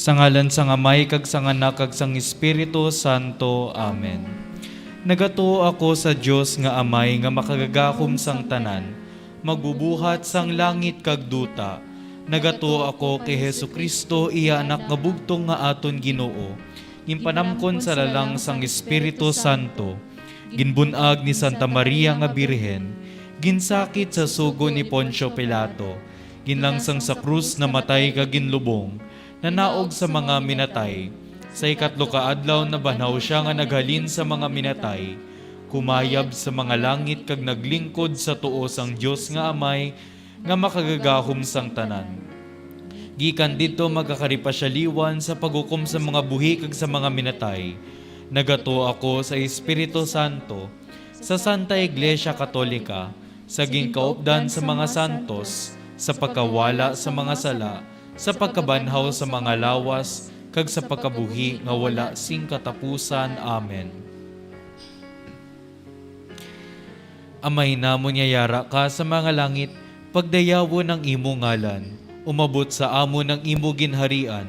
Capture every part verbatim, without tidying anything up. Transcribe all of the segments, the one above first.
Sa ngalan sang Amay, kag sang Anak, kag sang Espiritu Santo. Amen. Nagatuo ako sa Dios nga Amay nga makagagahom sang tanan, magbubuhat sang langit kag duta. Nagatuo ako kay Jesu-Cristo, iya Anak nga bugtong, nga aton Ginoo, ginpanamkon sa lalang sang Espiritu Santo, ginbun-ag ni Santa Maria nga Birhen, ginsakit sa sugo ni Poncio Pilato, ginlansang sa krus, namatay kag ginlubong, nanaog sa mga minatay. Sa ikatlo ka adlaw nabanhaw sia nga naghalin sa mga minatay, kumayab sa mga langit kag naglingkod sa tuo sang Dios nga Amay nga makagagahom sang tanan. Gikan didto magakari pa sia liwan sa paghukom sa mga buhi kag sa mga minatay. Nagatuo ako sa Espiritu Santo, sa Santa Iglesia Katolika, sa ginkaupdan sa mga santos, sa pagkawala sa mga sala, sa pagkabanhaw sa mga lawas, kag sa pagkabuhi nga wala sing katapusan. Amen. Amay namon nga yara ka sa mga langit, pagdayawon ang imo ngalan. Umabot sa amon ang imo ginharian.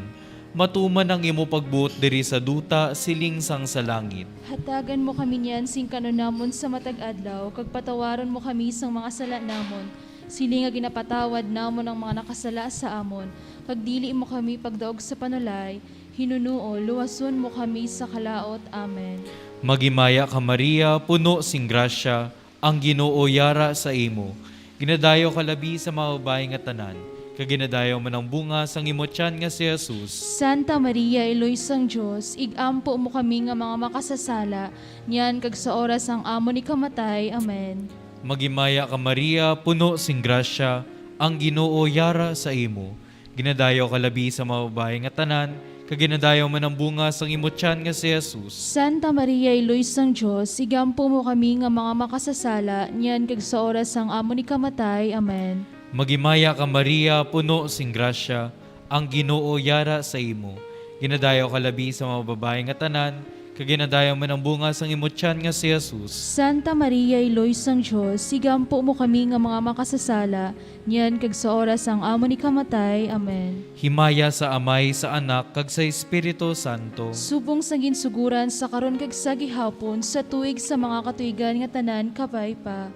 Matuman ang imo pagbuot diri sa duta, siling sang sa langit. Hatagan mo kami niyan sing kan-on namon sa matag adlaw, kag patawaron mo kami sang mga sala namon, siling nga ginapatawad namon ang mga nakasala sa amon, kag dili mo kami pagdaog sa panulay, hinunoo, luwason mo kami sa kalaut. Amen. Maghimaya ka, Maria, puno sing grasya, ang Ginoo yara sa imo. Ginadayaw ka labi sa mga babayi nga tanan, kag ginadayaw man ang bunga sang imo tiyan nga si Jesus. Santa Maria, Iloy sang Dios, igampo mo kami nga mga makasasala, niyan kag sa oras sang amon ikamatay. Amen. Maghimaya ka, Maria, puno sing grasya, ang Ginoo yara sa imo. Ginadayaw ka labi sa mga babayi nga tanan, kag ginadayaw man ang bunga sang imo tiyan nga si Jesus. Santa Maria, Iloy sang Dios, igampo mo kami nga mga makasasala, niyan kag sa oras sang amon ikamatay. Amen. Maghimaya ka, Maria, puno sing grasya, ang Ginoo yara sa imo. Ginadayaw ka labi sa mga babayi nga tanan, kag ginadayaw man ang bunga sang imo tiyan nga si Jesus. Santa Maria, Iloy sang Dios, igampo mo kami nga mga makasasala, niyan kag sa oras sang amon ikamatay. Amen. Himaya sa Amay, sa Anak, kag sa Espiritu Santo. Subong sang ginsugoran, sa karon kag sa gihapon, sa tuig sa mga katuigan nga tanan. Kabay pa.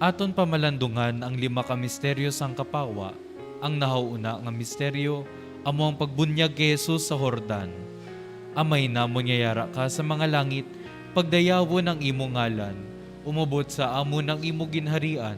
Aton pamalandungan ang lima ka misteryo sang kapawa. Ang nahauna nga misteryo amo ang pagbunyag kay Jesus sa Jordan. Amay namon nga yara ka sa mga langit, pagdayawon ang imo ngalan. Umabot sa amon ang imo ginharian.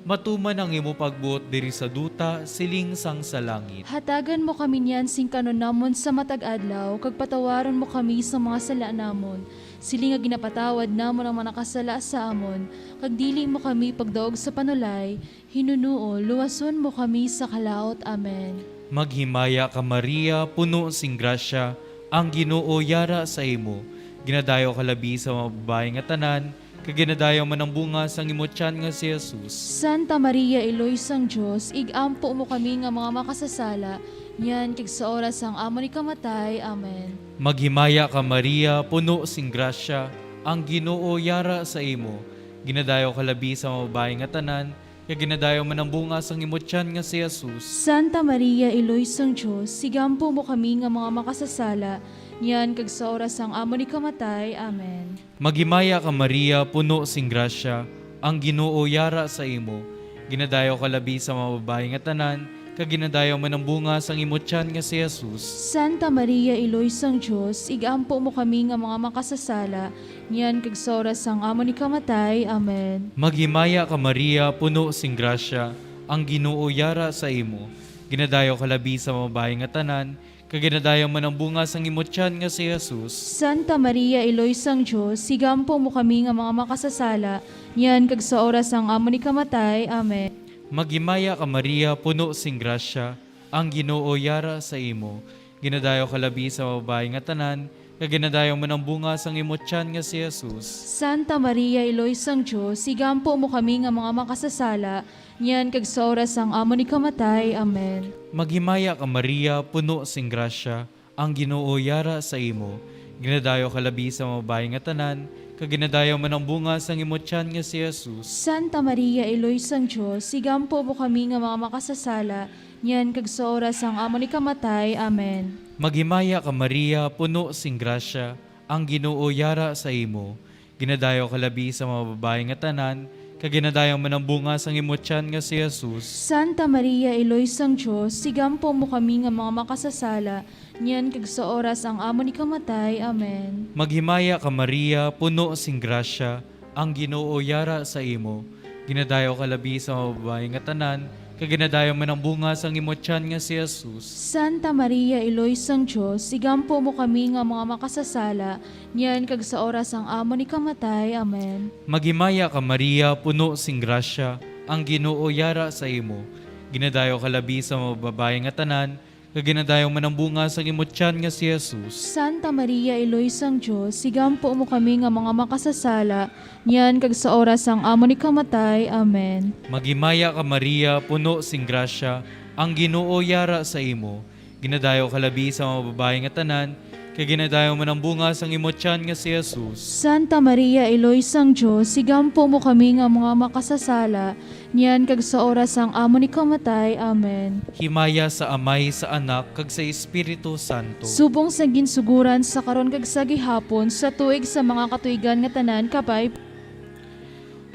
Matuman ang imo pagbuot diri sa duta, siling sang sa langit. Hatagan mo kami niyan sing kan-on namon sa matag adlaw, kag patawaron mo kami sa mga sala namon, siling nga ginapatawad namon ang mga nakasala sa amon, kag dili mo kami pagdaog sa panulay, hinunoo, luwason mo kami sa kalaut. Amen. Maghimaya ka, Maria, puno sing grasya, ang Ginoo yara sa imo. Ginadayaw ka labi sa mga babayi nga tanan, kag ginadayaw man ang bunga sang imo tiyan nga si Jesus. Santa Maria, Iloy sang Dios, igampo mo kami nga mga makasasala, niyan kag sa oras sang amon ikamatay. Amen. Maghimaya ka, Maria, puno sing grasya, ang Ginoo yara sa imo. Ginadayaw ka labi sa mga babayi nga tanan, kag ginadayaw man ang bunga sang imo tiyan nga si Jesus. Santa Maria, Iloy sang Dios, igampo mo kami nga mga makasasala, niyan kag sa oras sang amon ikamatay. Amen. Maghimaya ka, Maria, puno sing grasya, ang Ginoo yara sa imo. Ginadayaw ka labi sa mga babayi nga tanan, kag ginadayaw man ang bunga sang imo tiyan nga si Jesus. Santa Maria, Iloy sang Dios, igampo mo kami nga mga makasasala, niyan kag sa oras sang amon ikamatay. Amen. Maghimaya ka, Maria, puno sing grasya, ang Ginoo yara sa imo. Ginadayaw ka labi sa mga babayi nga tanan, kag ginadayaw man ang bunga sang imo tiyan nga si Jesus. Santa Maria, Iloy sang Dios, igampo mo kami nga mga makasasala, niyan kag sa oras sang amon ikamatay. Amen. Maghimaya ka, Maria, puno sing grasya, ang Ginoo yara sa imo. Ginadayaw ka labi sa mga babayi nga tanan, kag ginadayaw man ang bunga sang imo tiyan nga si Jesus. Santa Maria, Iloy sang Dios, igampo mo kami nga mga makasasala, niyan kag sa oras sang amon ikamatay. Amen. Maghimaya ka, Maria, puno sing grasya, ang Ginoo yara sa imo. Ginadayaw ka labi sa mga babayi nga tanan, kag ginadayaw man ang bunga sang imo tiyan nga si Jesus. Santa Maria, Iloy sang Dios, igampo mo kami nga mga makasasala, niyan kag sa oras sang amon ikamatay. Amen. Maghimaya ka, Maria, puno sing grasya, ang Ginoo yara sa imo. Ginadayaw ka labi sa mga babayi nga tanan, kag ginadayaw man ang bunga sang imo tiyan nga si Jesus. Santa Maria, Iloy sang Dios, igampo mo kami nga mga makasasala, niyan kag sa oras ang amon ikamatay. Amen. Maghimaya ka, Maria, puno sing grasya, ang Ginoo yara sa imo. Ginadayaw ka labi sa mga babayi nga tanan, kag ginadayaw man ang bunga sang imo tiyan nga si Jesus. Santa Maria, Iloy sang Dios, igampo mo kami nga mga makasasala, niyan kag sa oras sang amon ikamatay. Amen. Maghimaya ka, Maria, puno sing grasya, ang Ginoo yara sa imo. Ginadayaw ka labi sa mga babayi nga tanan, kag ginadayaw man ang bunga sang imo tiyan nga si Jesus. Santa Maria, Iloy sang Dios, igampo mo kami nga mga makasasala, niyan kag sa oras sang amon ikamatay. Amen. Maghimaya ka, Maria, puno sing grasya, ang Ginoo yara sa imo. Ginadayaw ka labi sa mga babayi nga tanan, kag ginadayaw man ang bunga sang imo tiyan nga si Jesus. Santa Maria, Iloy sang Dios, igampo mo kami nga mga makasasala, niyan kag sa oras sang amon ikamatay. Amen. Himaya sa Amay, sa Anak, kag sa Espiritu Santo. Subong sang ginsuguran, sa karon kag sa gihapon, sa tuig sa mga katuigan nga tanan. Kabay.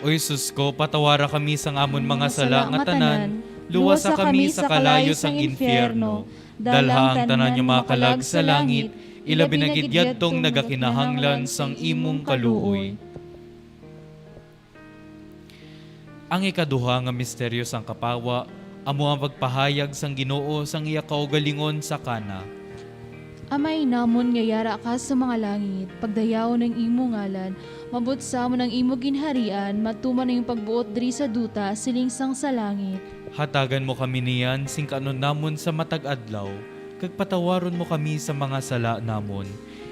O Jesus ko, patawara kami sang amon mga sala nga tanan, luwasa kami sa kalayo sang infierno, dalha ang tanan nga mga kalag sa langit, ilabi na gid yadtong nagakinahanglan sang imong kaluoy. Ang ikaduha nga misteryo sang kapawa amo ang pagpahayag sang Ginoo sang iya kaugalingon sa Cana. Amay namon nga yara ka sa mga langit, pagdayawon ang imo ngalan, maabot sa amon ang imo ginharian, matuman ang imo pagbuot diri sa duta, siling sang sa langit. Hatagan mo kami niyan sing kan-on namon sa matag adlaw, kag patawaron mo kami sa mga sala namon,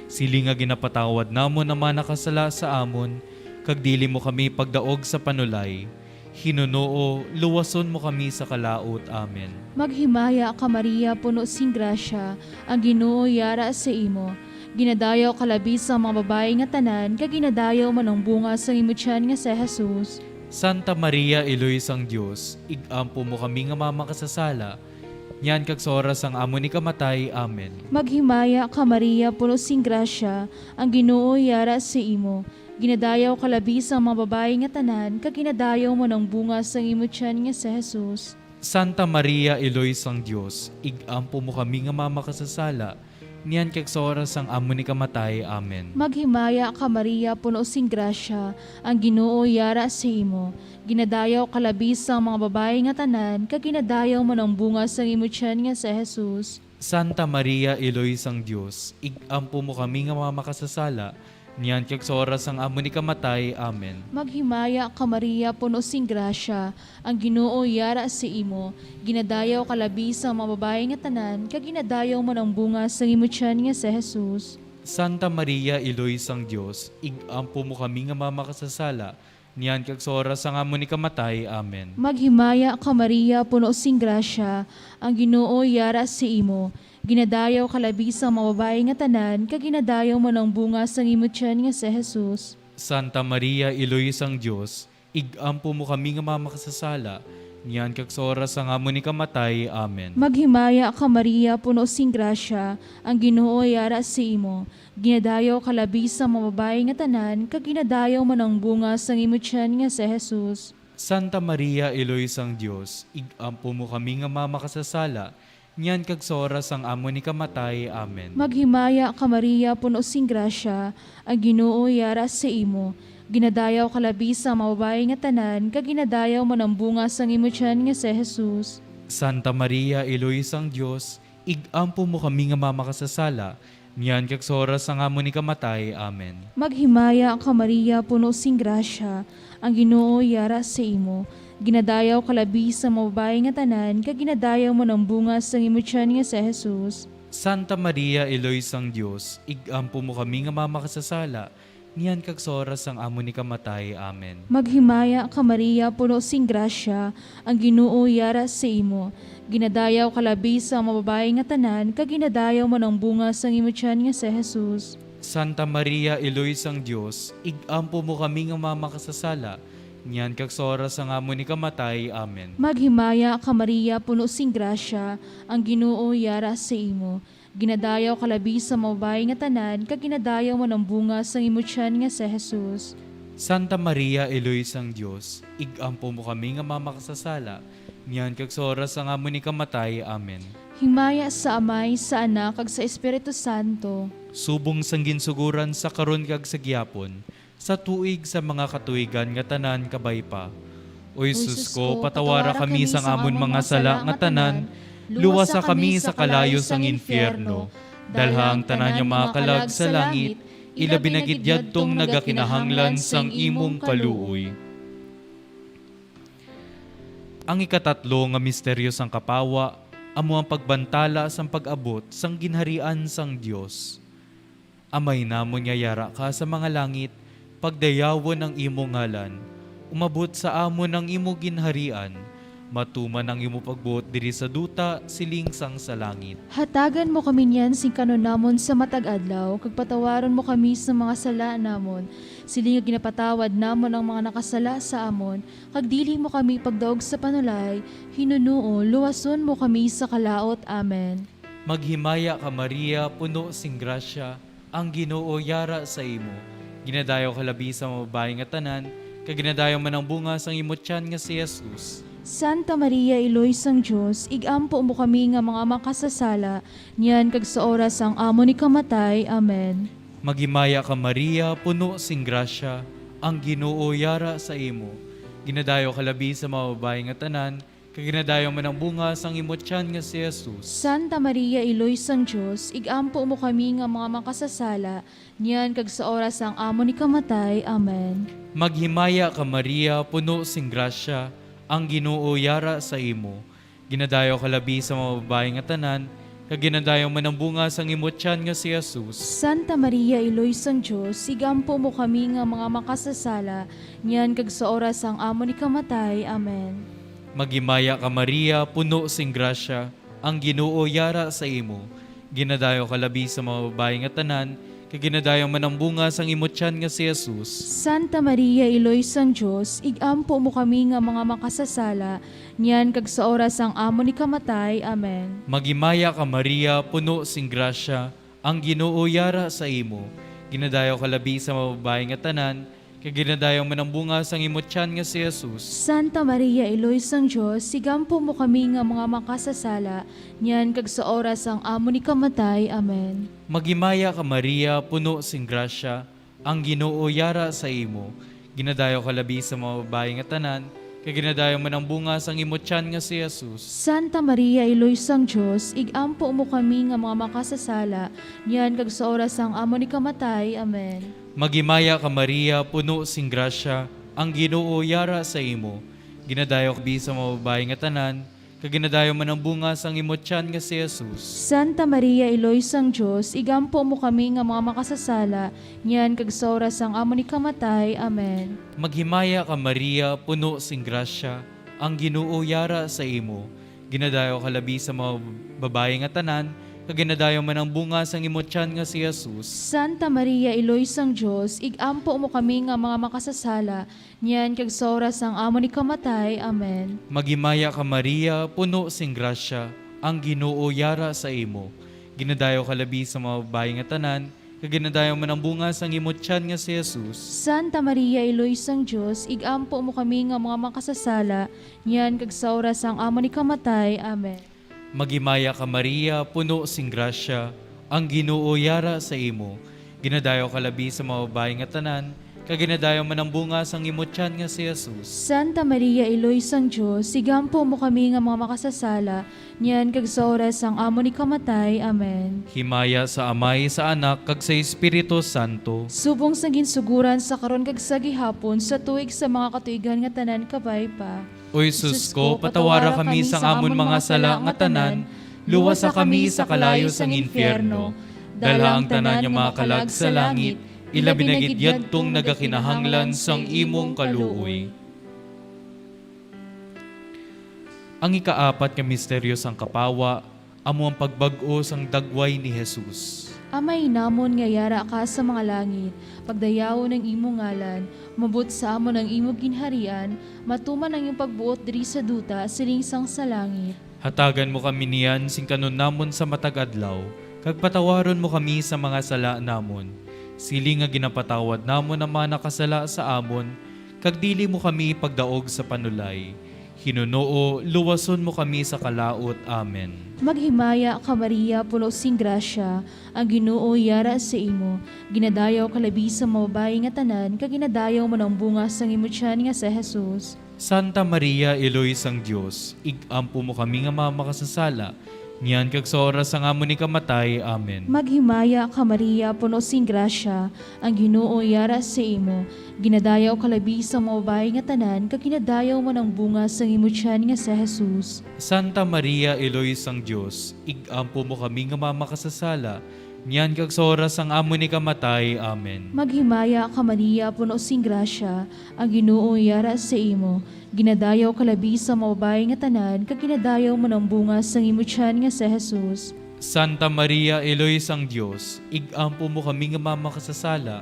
siling nga ginapatawad namon ang mga nakasala sa amon, kag dili mo kami pagdaog sa panulay. Hinunoo, luwason mo kami sa kalaut. Amen. Maghimaya ka, Maria, puno sing grasya, ang Ginoo yara sa imo. Ginadayaw ka labi sa mga babayi nga tanan, kag ginadayaw man ang bunga sang imo tiyan nga si Jesus. Santa Maria, Iloy sang Dios, ig-ampo mo kami nga mga makasasala, niyan kag sa oras sang amon ikamatay. Amen. Maghimaya ka, Maria, puno sing grasya, ang Ginoo yara sa imo. Ginadayaw ka labi sa mga babayi nga tanan, kag ginadayaw man ang bunga sang imo tiyan nga si Jesus. Santa Maria, Iloy sang Dios, ig-ampo mo kami nga mga makasasala, niyan kag sa oras sang amon ikamatay. Amen. Maghimaya ka, Maria, puno sing grasya, ang Ginoo yara sa imo. Ginadayaw ka labi sa mga babayi nga tanan, kag ginadayaw man ang bunga sang imo tiyan nga si Jesus. Santa Maria, Iloy sang Dios, ig-ampo mo kami nga mga makasasala, niyan kag sa oras sang amon ikamatay. Amen. Maghimaya ka, Maria, puno sing grasya, ang Ginoo yara sa imo. Ginadayaw ka labi sa mga babayi nga tanan, kag ginadayaw man ang bunga sang imo tiyan nga si Jesus. Santa Maria, Iloy sang Dios, ig-ampo mo kami nga mga makasasala, niyan kag sa oras sang amon ikamatay. Amen. Maghimaya ka, Maria, puno sing grasya, ang Ginoo yara sa imo. Ginadayaw ka labi sa mga babayi nga tanan, kag ginadayaw man ang bunga sang imo tiyan nga si Jesus. Santa Maria, Iloy sang Dios, ig-ampo mo kami nga mga makasasala, niyan kag sa oras sang amon ikamatay. Amen. Maghimaya ka, Maria, puno sing grasya, ang Ginoo yara sa imo. Ginadayaw ka labi sa mga babayi nga tanan, kag ginadayaw man ang bunga sang imo tiyan nga si Jesus. Santa Maria, Iloy sang Dios, ig-ampo mo kami nga mga makasasala, niyan kag sa oras sang amon ikamatay. Amen. Maghimaya ka, Maria, puno sing grasya, ang Ginoo yara sa imo. Ginadayaw ka labi sa mga babayi nga tanan, kag ginadayaw man ang bunga sang imo tiyan nga si Jesus. Santa Maria, Iloy sang Dios, ig-ampo mo kami nga mga makasasala, niyan kag sa oras sang amon ikamatay. Amen. Maghimaya ka, Maria, puno sing grasya, ang Ginoo yara sa imo. Ginadayaw ka labi sa mga babayi nga tanan, kag ginadayaw man ang bunga sang imo tiyan nga si Jesus. Santa Maria, Iloy sang Dios, ig-ampo mo kami nga mga makasasala, niyan kag sa oras sang amon ikamatay. Amen. Maghimaya ka, Maria, puno sing grasya, ang Ginoo yara sa imo. Ginadayaw ka labi sa mga babayi nga tanan, kag ginadayaw man ang bunga sang imo tiyan nga si Jesus. Santa Maria, Iloy sang Dios, ig-ampo mo kami nga mga makasasala, niyan kag sa oras sang amon ikamatay. Amen. Maghimaya ka, Maria, puno sing grasya, ang Ginoo yara sa imo. Ginadayaw ka labi sa mga babayi nga tanan, kag ginadayaw man ang bunga sang imo tiyan nga si Jesus. Santa Maria, Iloy sang Dios, ig-ampo mo kami nga mga makasasala, niyan kag sa oras sang amon ikamatay. Amen. Himaya sa Amay, sa Anak, kag sa Espiritu Santo. Subong sang ginsuguran sa karon kag sa gihapon, sa tuig sa mga katuigan nga tanan kabay pa. O Jesus ko, patawara kami sang amon mga sala nga tanan, luwasa kami sa kalayo sang infierno, dalha ang tanan nga mga kalag sa langit, ilabi na gid yadtong nagakinahanglan sang imong kaluoy. Ang ikatatlo nga misteryo sang kapawa amo ang pagbantala sang pag-abot sang ginharian sang Dios. Amay namon nga yara ka sa mga langit, pagdayawon ang imo ngalan. Umabot sa amon ang imo ginharian. Matuman ang imo pagbuot diri sa duta, siling sang sa langit. Hatagan mo kami niyan sing kan-on namon sa matag adlaw, kag patawaron mo kami sa mga sala namon, siling nga ginapatawad namon ang mga nakasala sa amon, kag dili mo kami pagdaog sa panulay, hinunoo, luwason mo kami sa kalaut. Amen. Maghimaya ka, Maria, puno sing grasya, ang Ginoo yara sa imo. Ginadayaw ka labi sa mga babayi nga tanan, kag ginadayaw man ang bunga sang imo tiyan nga si Jesus. Santa Maria, Iloy sang Dios, ig-ampo mo kami nga mga makasasala, niyan kag sa oras sang amon ikamatay. Amen. Maghimaya ka, Maria, puno sing grasya, ang Ginoo yara sa imo. Ginadayaw ka labi sa mga babayi nga tanan, kag ginadayaw man ang bunga sang imo tiyan nga si Jesus. Santa Maria, Iloy sang Dios, ig-ampo mo kami nga mga makasasala, niyan kag sa oras sang amon ikamatay. Amen. Maghimaya ka, Maria, puno sing grasya, ang Ginoo yara sa imo. Ginadayaw ka labi sa mga babayi nga tanan, kag ginadayaw man ang bunga sang imo tiyan nga si Jesus. Santa Maria, Iloy sang Dios, igampo mo kami nga mga makasasala, niyan kag sa oras sang amon ikamatay. Amen. Maghimaya ka, Maria, puno sing grasya, ang Ginoo yara sa imo. Ginadayaw ka labi sa mga babayi nga tanan, kag ginadayaw man ang bunga sang imo tiyan nga si Jesus. Santa Maria, Iloy sang Dios, igampo mo kami nga mga makasasala, niyan kag sa oras sang amon ikamatay. Amen. Maghimaya ka, Maria, puno sing grasya, ang Ginoo yara sa imo. Ginadayaw ka labi sa mga babayi nga tanan, kag ginadayaw man ang bunga sang imo tiyan nga si Jesus. Santa Maria, Iloy sang Dios, igampo mo kami nga mga makasasala, niyan kag sa oras sang amon ikamatay. Amen. Maghimaya ka, Maria, puno sing grasya, ang Ginoo yara sa imo. Ginadayaw ka labi sa mga babayi nga tanan, kag ginadayaw man ang bunga sang imo tiyan nga si Jesus. Santa Maria, Iloy sang Dios, igampo mo kami nga mga makasasala, niyan kag sa oras sang amon ikamatay. Amen. Maghimaya ka, Maria, puno sing grasya, ang Ginoo yara sa imo. Ginadayaw ka labi sa mga babayi nga tanan, kag ginadayaw man ang bunga sang imo tiyan nga si Jesus. Santa Maria, Iloy sang Dios, igampo mo kami nga mga makasasala, niyan kag sa oras sang amon ikamatay. Amen. Maghimaya ka, Maria, puno sing grasya, ang Ginoo yara sa imo. Ginadayaw ka labi sa mga babayi nga tanan, kag ginadayaw man ang bunga sang imo tiyan nga si Jesus. Santa Maria, Iloy sang Dios, igampo mo kami nga mga makasasala, niyan kag sa oras sang amon ikamatay. Amen. Maghimaya ka, Maria, puno sing grasya, ang Ginoo yara sa imo. Ginadayaw ka labi sa mga babayi nga tanan, kag ginadayaw man ang bunga sang imo tiyan nga si Jesus. Santa Maria, Iloy sang Dios, igampo mo kami nga mga makasasala, niyan kag sa oras sang amon ikamatay. Amen. Maghimaya ka, Maria, puno sing grasya, ang Ginoo yara sa imo. Ginadayaw ka labi sa mga babayi nga tanan, kag ginadayaw man ang bunga sang imo tiyan nga si Jesus. Santa Maria, Iloy sang Dios, igampo mo kami nga mga makasasala, niyan kag sa oras sang amon ikamatay. Amen. Himaya sa Amay, sa Anak, kag sa Espiritu Santo. Subong sang ginsuguran sa karon kag sa gihapon, sa tuig sa mga katuigan nga tanan kabay pa. O Jesus ko, patawara kami sang amon mga sala nga tanan, luwasa kami sa kalayo sang infierno. Dalha ang tanan nga mga kalag sa langit, ilabi na gid yadtong nagakinahanglan sang imong kaluoy. Ang ikaapat nga misteryo sang kapawa amo ang pagbag-o sang dagway ni Jesus. Amay namon nga yara ka sa mga langit, pagdayawon ang imong ngalan, umabot sa amon ang imong ginharian, matuman ang imong pagbuot diri sa duta, siling sang sa langit. Hatagan mo kami niyan sing kanon namon sa matag adlaw, kag patawaron mo kami sa mga sala namon, siling nga ginapatawad namon ang mga nakasala sa amon, kag dili mo kami pagdaog sa panulay. Hinunoo, luwason mo kami sa kalaut. Amen. Maghimaya ka, Maria, puno sing grasya, ang Ginoo yara sa imo. Ginadayaw ka labi sa mga babayi nga tanan, kag ginadayaw man ang bunga sang imo tiyan nga si Jesus. Santa Maria, Iloy sang Dios, ig-ampo mo kami nga mga makasasala, niyan kag sa oras sang amon ikamatay. Amen. Maghimaya ka, Maria, puno sing grasya, ang Ginoo yara sa imo. Ginadayaw ka labi sa mga babayi nga tanan, kag ginadayaw man ang bunga sang imo tiyan nga si Jesus. Santa Maria, Iloy sang Dios, ig-ampo mo kami nga mga makasasala, niyan kag sa oras sang amon ikamatay. Amen. Maghimaya ka, Maria, puno sing grasya, ang Ginoo yara sa imo. Ginadayaw ka labi sa mga babayi nga tanan, kag ginadayaw man ang bunga sang imo tiyan nga si Jesus. Santa Maria, Iloy sang Dios, ig-ampo mo kami nga mga makasasala,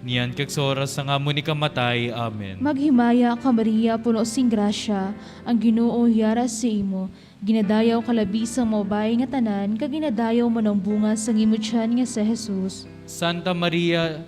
niyan kag sa oras sang amon ikamatay. Amen. Maghimaya ka, Maria, puno sing grasya, ang Ginoo yara sa imo. Ginadayaw ka labi sa mga babayi nga tanan, kag ginadayaw man ang bunga sang imo tiyan nga si Jesus. Santa Maria,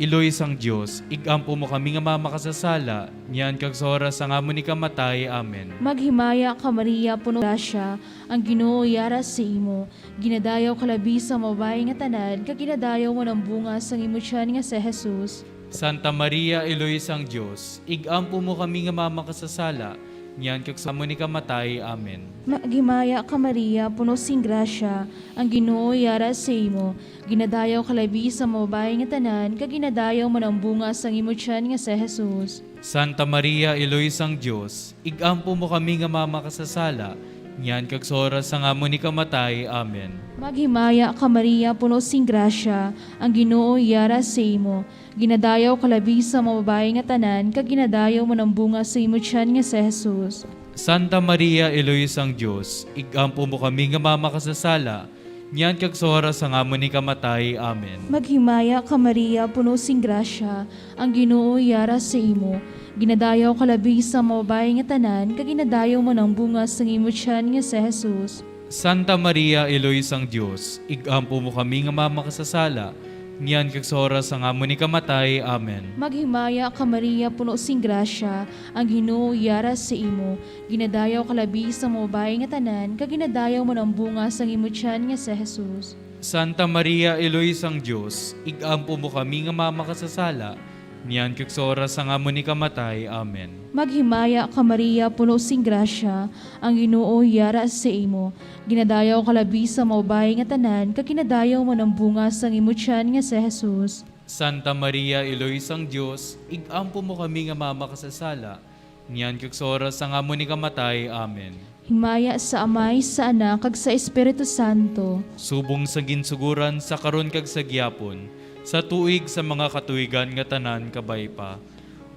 Iloy sang Dios, ig-ampo mo kami nga mga makasasala, niyan kag sa oras sang amon ikamatay. Amen. Maghimaya ka, Maria, puno grasya, ang Ginoo yara sa imo. Ginadayaw ka labi sa mga babayi nga tanan, kag ginadayaw man ang bunga sang imo tiyan nga si Jesus. Santa Maria, Iloy sang Dios, ig-ampo mo kami nga mga makasasala, niyan kag sa amon ikamatay. Amen. Maghimaya ka, Maria, puno sing grasya, ang Ginoo yara sa imo. Ginadayaw ka labi sa mga babayi nga tanan, kag ginadayaw man ang bunga sang imo tiyan nga si Jesus. Santa Maria, Iloy sang Dios, ig-ampo mo kami nga mga makasasala, niyan kag sa oras sang amon ikamatay. Amen. Maghimaya ka, Maria, puno sing grasya, ang Ginoo yara sa imo. Ginadayaw ka labi sa mga babayi nga tanan, kag ginadayaw man ang bunga sa imo tiyan nga si Jesus. Santa Maria, Iloy sang Dios, ig-ampo mo kami nga mga makasasala, niyan kag sa oras sang amon ikamatay. Amen. Maghimaya ka, Maria, puno sing grasya, ang Ginoo yara sa imo. Ginadayaw ka labi sa mga babayi nga tanan, kag ginadayaw man ang bunga sang imo tiyan nga si Jesus. Santa Maria, Iloy sang Dios, ig-ampo mo kami nga mga makasasala, niyan kag sa oras sang amon ikamatay. Amen. Maghimaya ka, Maria, puno sing grasya, ang Ginoo yara sa imo. Ginadayaw ka labi sa mga babayi nga tanan, kag ginadayaw man ang bunga sang imo tiyan nga si Jesus. Santa Maria, Iloy sang Dios, ig-ampo mo kami nga mga makasasala, niyan kag sa oras sang amon ikamatay. Amen. Maghimaya ka, Maria, puno sing grasya, ang Ginoo yara sa imo. Ginadayaw ka labi sa mga babayi nga tanan, kag ginadayaw man ang bunga sang imo tiyan nga si Jesus. Santa Maria, Iloy sang Dios, ig-ampo mo kami nga mga makasasala, niyan kag sa oras sang amon ikamatay. Amen. Himaya sa Amay, sa Anak, kag sa Espiritu Santo. Subong sa ginsuguran, sa karon kag sa gihapon, sa tuig, sa mga katuigan nga tanan, kabay pa.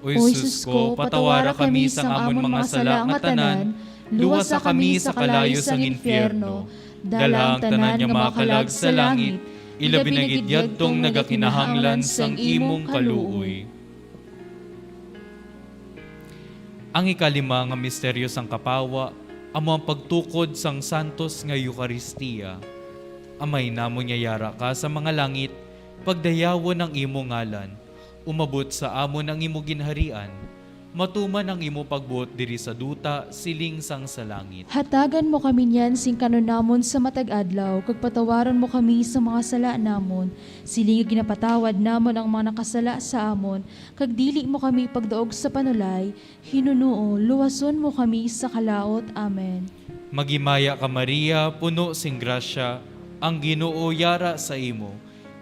O Jesus ko, patawara kami sang amon mga sala nga tanan, luwasa kami sa kalayo sang infierno, dalha ang tanan nga mga kalag sa langit, ilabi na gid yadtong nagakinahanglan sang imong kaluoy. Ang ikalima nga misteryo sang kapawa amo ang pagtukod sang santos nga Eukaristia. Amay namon nga yara ka sa mga langit, pagdayawon ang imo ngalan, umabot sa amon ang imo ginharian, matuman ang imo pagbuot diri sa duta, siling sang sa langit. Hatagan mo kami niyan sing kanon namon sa matag adlaw, kag patawaron mo kami sa mga sala namon, siling nga ginapatawad namon ang mga nakasala sa amon, kag dili mo kami pagdaog sa panulay, hinunoo, luwason mo kami sa kalaut. Amen. Maghimaya ka, Maria, puno sing grasya, ang Ginoo yara sa imo.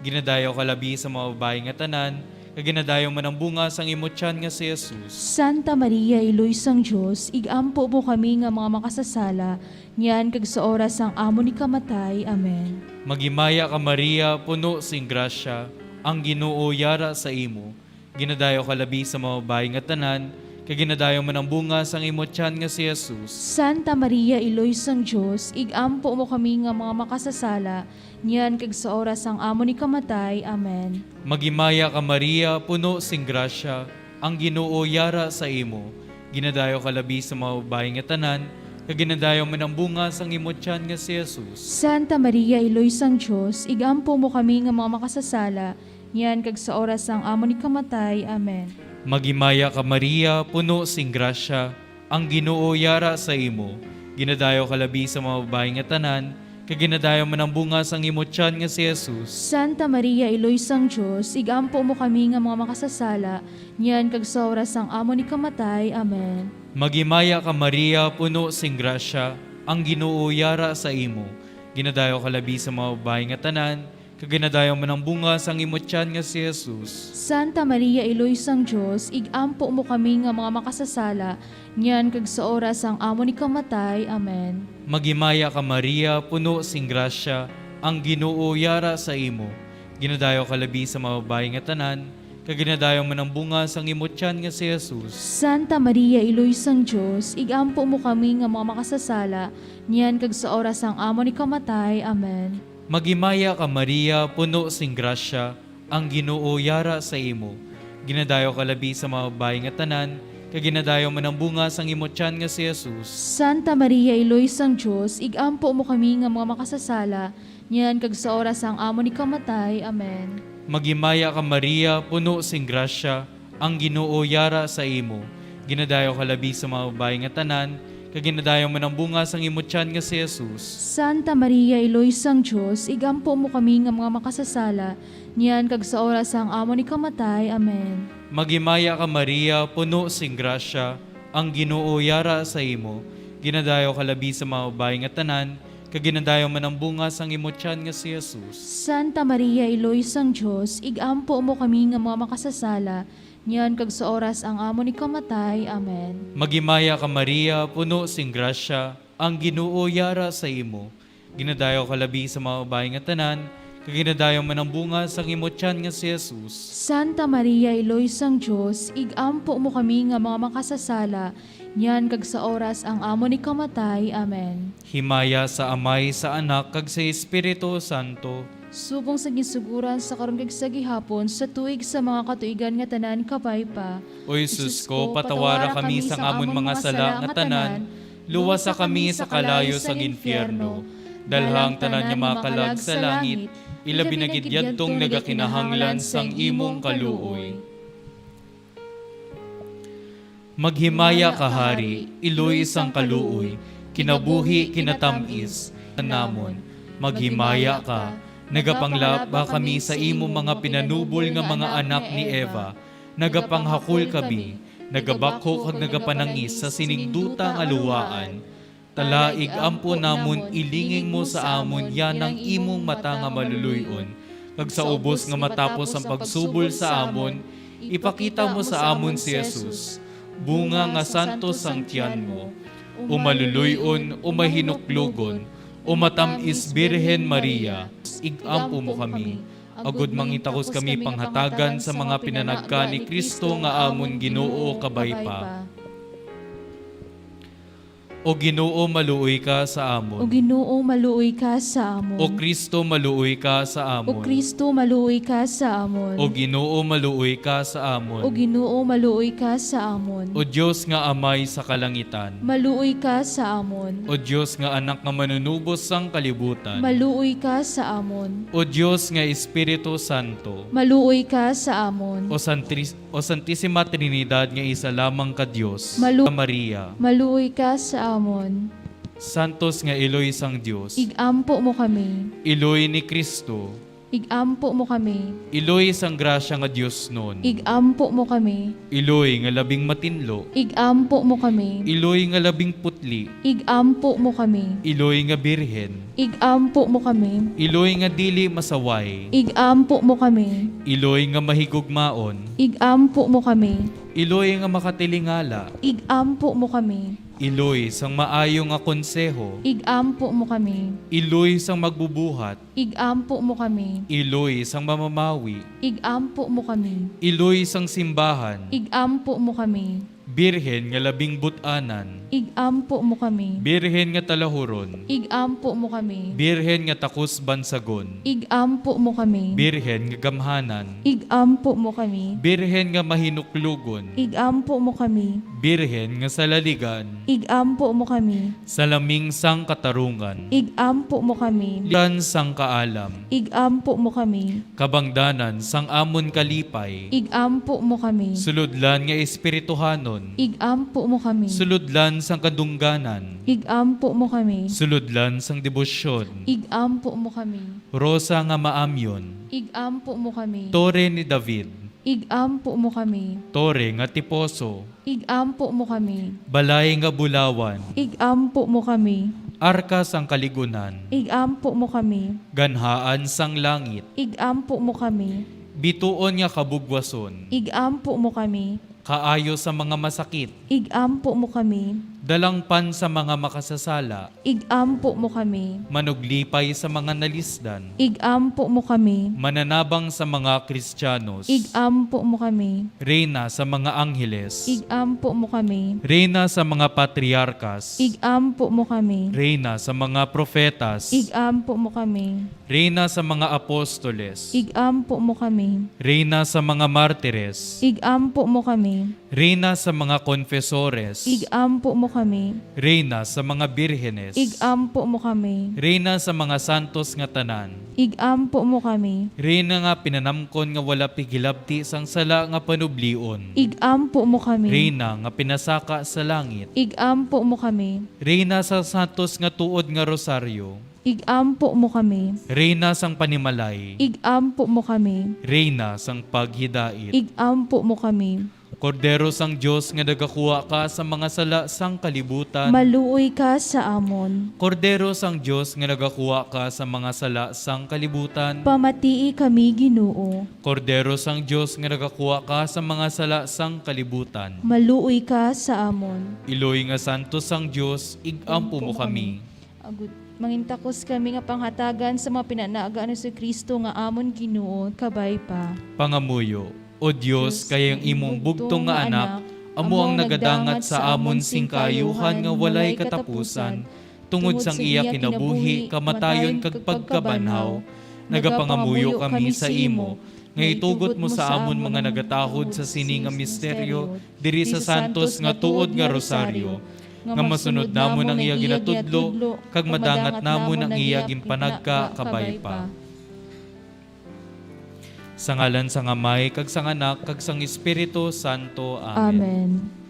Ginadayaw ka labi sa mga babayi nga tanan, kag ginadayaw man ang bunga sang imo tiyan nga si Jesus. Santa Maria, Iloy sang Dios, ig-ampo mo kami nga mga makasasala, niyan kag sa oras sang amon ikamatay. Amen. Maghimaya ka, Maria, puno sing grasya, ang Ginoo yara sa imo. Ginadayaw ka labi sa mga babayi nga tanan, kag ginadayon man ang bunga sang imo tiyan nga si Jesus. Santa Maria, Iloy sang Dios, igampo mo kami nga mga makasasala, niyan kag sa oras sang amon ikamatay. Amen. Maghimaya ka, Maria, puno sing grasya, ang Ginoo yara sa imo. Ginadayo ka labi sa mga babayi nga tanan, kag ginadayo man ang bunga sang imo tiyan nga si Jesus. Santa Maria, Iloy sang Dios, igampo mo kami nga mga makasasala, niyan kag sa oras sang amon ikamatay. Amen. Maghimaya ka, Maria, puno sing grasya, ang Ginoo yara sa imo. Ginadayo ka labi sa mga babayi nga tanan, kag ginadayo man ang bunga sang imo tiyan nga si Jesus. Santa Maria, Iloy sang Dios, igampo mo kami nga mga makasasala, niyan kag sa oras sang amon ikamatay. Amen. Maghimaya ka, Maria, puno sing grasya, ang Ginoo yara sa imo. Ginadayo ka labi sa mga babayi nga tanan, kag ginadayo man ang bunga sang imo tiyan nga si Jesus. Santa Maria, Iloy sang Dios, igampo mo kami nga mga makasasala, niyan kag sa oras sang amon ikamatay. Amen. Maghimaya ka, Maria, puno sing grasya, ang Ginoo yara sa imo. Ginadayo ka labi sa mga babayi nga tanan, kag ginadayo man ang bunga sang imo tiyan nga si Jesus. Santa Maria, Iloy sang Dios, igampo mo kami nga mga makasasala, niyan kag sa oras sang amon ikamatay. Amen. Maghimaya ka, Maria, puno sing grasya, ang Ginoo yara sa imo. Ginadayo ka labi sa mga babayi nga tanan, kag ginadayo man ang bunga sang imo tiyan nga si Jesus. Santa Maria, Iloy sang Dios, igampo mo kami nga mga makasasala, niyan kag sa oras sang amon ikamatay. Amen. Maghimaya ka, Maria, puno sing grasya, ang Ginoo yara sa imo. Ginadayo ka labi sa mga babayi nga tanan, kag ginadayo man ang bunga sang imo tiyan nga si Jesus. Santa Maria, Iloy sang Dios, igampo mo kami nga mga makasasala, niyan kag sa oras sang amon ikamatay. Amen. Maghimaya ka, Maria, puno sing grasya, ang Ginoo yara sa imo. Ginadayo ka labi sa mga babayi nga tanan, kag ginadayo man ang bunga sang imo tiyan nga si Jesus. Santa Maria, Iloy sang Dios, igampo mo kami nga mga makasasala, niyan kag sa oras ang amon ikamatay. Amen. Maghimaya ka, Maria, puno sing grasya, ang Ginoo yara sa imo. Ginadayo ka labi sa mga babayi nga tanan, kag ginadayo man ang bunga sang imo tiyan nga si Jesus. Santa Maria, Iloy sang Dios, igampo mo kami nga mga makasasala, niyan kag sa oras ang amon ikamatay. Amen. Himaya sa Amay, sa Anak, kag sa Espiritu Santo. Subong sa ginsugoran, sa karon kag sa gihapon, sa tuig sa mga katuigan nga tanan. Kabay pa. O Jesus ko, patawara kami sang amon mga sala nga tanan, luwasa kami sa kalayo sang infierno, dalha ang tanan nga mga kalag sa langit, ilabi na gid yadtong nagakinahanglan sang imong kaluoy. Maghimaya ka, Hari, iloy sang kaluoy, kinabuhi, kinatam-is namon. Maghimaya ka, nagapanglap ba kami sa imo mga pinanubol nga mga anak ni Eva? Nagapanghakol kami, nagabakhok kag nagapanangis sa sining duta nga luwaan. Tala, igampo namon, ilinging mo sa amon yanang imong mata nga maluloy-on, kag sa ubos nga matapos ang pagsubol sa amon, ipakita mo sa amon si Jesus, bunga nga santos sang tiyan mo. O maluloy-on, o mahinuklogon, o matam-is Birhen Maria, igampo mo kami, agod mangitakos kami panghatagan sa mga pinanagka ni Cristo nga amon Ginoo. Kabay pa. O Ginoo, maluoy ka sa amon. O Ginoo, maluoy ka sa amon. O Cristo, maluoy ka sa amon. O Cristo, maluoy ka sa amon. O Ginoo, maluoy ka sa amon. O Ginoo, maluoy ka sa amon. O Dios nga Amay sa kalangitan, maluoy ka sa amon. O Dios nga Anak nga Manunubos sang kalibutan, maluoy ka sa amon. O Dios nga Espiritu Santo, maluoy ka sa amon. O Santris-, O Santisima Trinidad nga isa lamang ka Dios, Malu-, Maria, maluoy ka sa amon. Santos nga Iloy sang Dios, igampo mo kami. Iloy ni Cristo, igampo mo kami. Iloy sang grasya nga diosnon, igampo mo kami. Iloy nga labing matinlo, igampo mo kami. Iloy nga labing putli, igampo mo kami. Iloy nga birhen, igampo mo kami. Iloy nga dili masaway, igampo mo kami. Iloy nga mahigugmaon, igampo mo kami. Iloy nga makatilingala, igampo mo kami. Iloy sang maayo nga konseho, igampo mo kami. Iloy sang magbubuhat, igampo mo kami. Iloy sang mamamawi, igampo mo kami. Iloy sang simbahan, igampo mo kami. Birhen nga labing but-anan. Ig-ampo mo kami. Birhen nga talahuron. Ig-ampo mo kami. Birhen nga takos bansagon. Ig-ampo mo kami. Birhen nga gamhanan. Ig-ampo mo kami. Birhen nga mahinuklogon. Ig-ampo mo kami. Birhen nga salaligan. Ig-ampo mo kami. Salaming sang katarungan. Ig-ampo mo kami. Lian sang kaalam. Ig-ampo mo kami. Kabangdanan sang amon kalipay. Ig-ampo mo kami. Sulodlan nga espirituhanon. Ig-ampo mo kami. Sulodlan sang kadungganan. Ig-ampo mo kami. Sulodlan sang debosyon. Ig-ampo mo kami. Rosa nga maamyon. Ig-ampo mo kami. Tore ni David. Ig-ampo mo kami. Tore nga tiposo. Ig-ampo mo kami. Balay nga bulawan. Ig-ampo mo kami. Arka sang kaligunan. Ig-ampo mo kami. Ganhaan sang langit. Ig-ampo mo kami. Bituon nga kabugwason. Ig-ampo mo kami. Kaayo sa mga masakit. Ig-ampo mo kami. Dalangpan sa mga makasasala. Ig-ampo mo kami. Manuglipay sa mga nalisdan. Ig-ampo mo kami. Mananabang sa mga Kristiyanos. Ig-ampo mo kami. Reyna sa mga angheles. Ig-ampo mo kami. Reyna sa mga patriarkas. Ig-ampo mo kami. Reyna sa mga profetas. Ig-ampo mo kami. Reyna sa mga apostoles. Ig-ampo mo kami. Reyna sa mga martires. Ig-ampo mo kami. Reyna sa mga konfesores. Ig-ampo mo kami. Reyna sa mga birhenes. Ig-ampo mo kami. Reyna sa mga santos nga tanan. Ig-ampo mo kami. Reyna nga pinanamkon nga wala pigilabti sang sala nga panublion. Ig-ampo mo kami. Reyna nga pinasaka sa langit. Ig-ampo mo kami. Reyna sa santos nga tuod nga rosaryo. Ig-ampo mo kami. Reyna sang panimalay. Ig-ampo mo kami. Reyna sang paghidait. Ig-ampo mo kami. Kordero sang Dios nga nagakuha ka sa mga sala sang kalibutan. Maluoy ka sa amon. Kordero sang Dios nga nagakuha ka sa mga sala sang kalibutan. Pamatii kami, Ginoo. Kordero sang Dios nga nagakuha ka sa mga sala sang kalibutan. Maluoy ka sa amon. Iloy nga santos sang Dios, ig-ampo mo kami. Agud, mangintakos kami nga panghatagan sa mga pinanaga ni Jesu-Cristo nga amon Ginoo, kabay pa. Pangamuyo. O Dios, kay ang imong bugtong nga Anak amo ang nagadangat sa amon sing kaayuhan nga walay katapusan, tungod sang iya kinabuhi, kamatayon, kag pagkabanhaw, nagapangamuyo kami sa imo, nga itugot mo sa amon mga nagatahod sa sini nga misteryo diri sa santos nga tuod nga rosaryo, nga masunod namon ang iya ginatudlo, kag madangat namon ang iya ginpanagka kabay pa. Sa ngalan sang Amay, kag sang Anak, kag sang Espiritu Santo. Amen. Amen.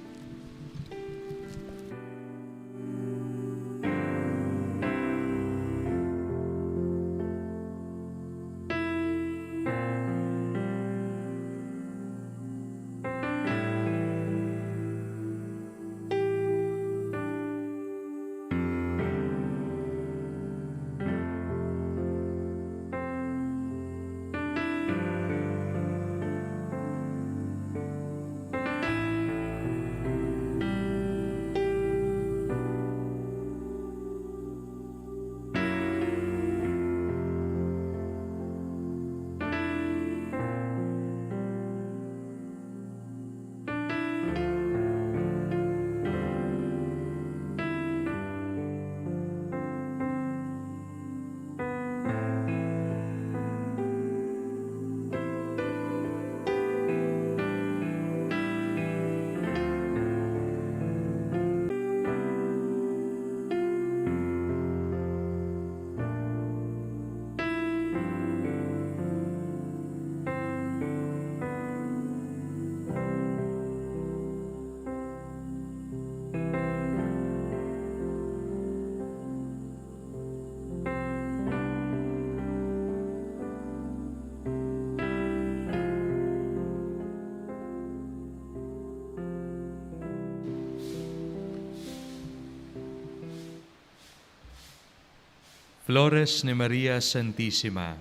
Flores ni Maria Santisima,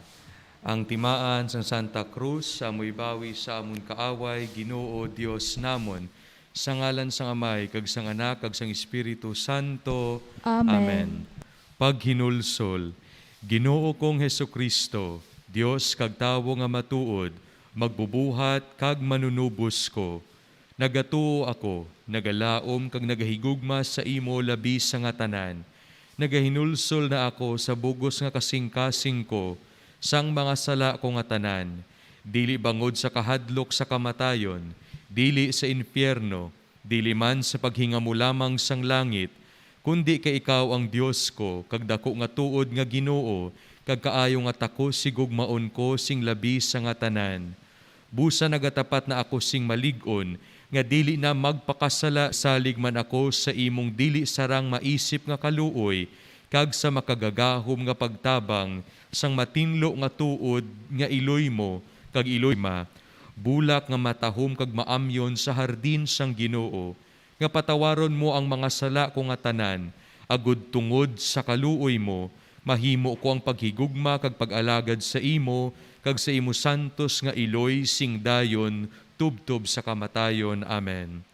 ang timaan sang Santa Cruz, amo ibawi sa amon kaaway, Ginoo Dios namon, sa ngalan sang Amay, kag sang Anak, kag sang Espiritu Santo. Amen. Amen. Paghinulsol. Ginoo kong Jesu-Cristo, Dios kag tawo nga matuod, magbubuhat kag manunubos ko. Nagatuo ako nagalaom kag nagahigugma sa imo labi sa nga tanan. Nagahinulsol na ako sa bug-os nga kasingkasing ko, sang mga sala ko nga tanan, dili bangod sa kahadlok sa kamatayon, dili sa infierno, dili man sa paghinga mo lamang sang langit, kundi kay ikaw ang Dios ko, kag daku nga tuod nga Ginoo, kag kaayo nga takos higugmaon ko sing labi sa nga tanan. Busa nagatapat na ako sing malig-on, nga dili na magpakasala, salig man ako sa imong dili sarang maisip nga kaluoy, kag sa makagagahom nga pagtabang sang matinlo nga tuod nga iloy mo kag iloy ma, bulak nga matahom kag maamyon sa hardin sang Ginoo, nga patawaron mo ang mga sala ko nga tanan, agud tungod sa kaluoy mo, mahimo ko ang paghigugma kag pag-alagad sa imo kag sa imo santos nga iloy sing dayon tubtob sa kamatayon. Amen.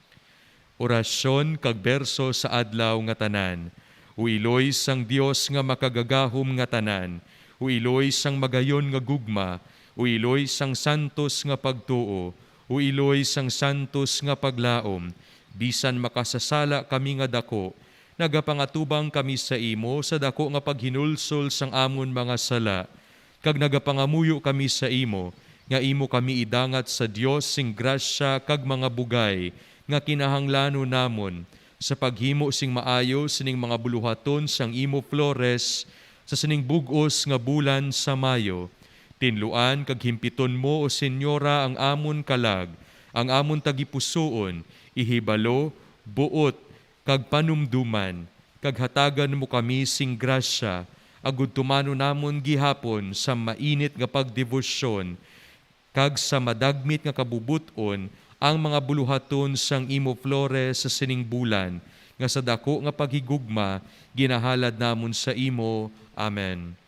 Orasyon kag berso sa adlaw nga tanan. O iloy sang Dios nga makagagahom nga tanan, o iloy sang magayon nga gugma, o iloy sang santos nga pagtuo, o iloy sang santos nga paglaom, bisan makasasala kami nga daku, nagapangatubang kami sa imo sa daku nga paghinulsol sang amon mga sala, kag nagapangamuyo kami sa imo nga imo kami idangat sa Dios sing grasya kag mga bugay nga kinahanglanon namon, sa paghimo sing maayo sining mga buluhaton sang imo flores sa sining bug-os nga bulan sa Mayo. Tinluan kag himpiton mo, O Senyora, ang amon kalag, ang amon tagipusoon, ihibalo, buot, kag panumdoman, kag hatagan mo kami sing grasya, agud tumanon namon gihapon sa mainit nga pagdebosyon kag sa madagmit nga kabubot-on ang mga buluhaton sang imo flores sa sining bulan, nga sa daku nga paghigugma ginahalad namon sa imo. Amen.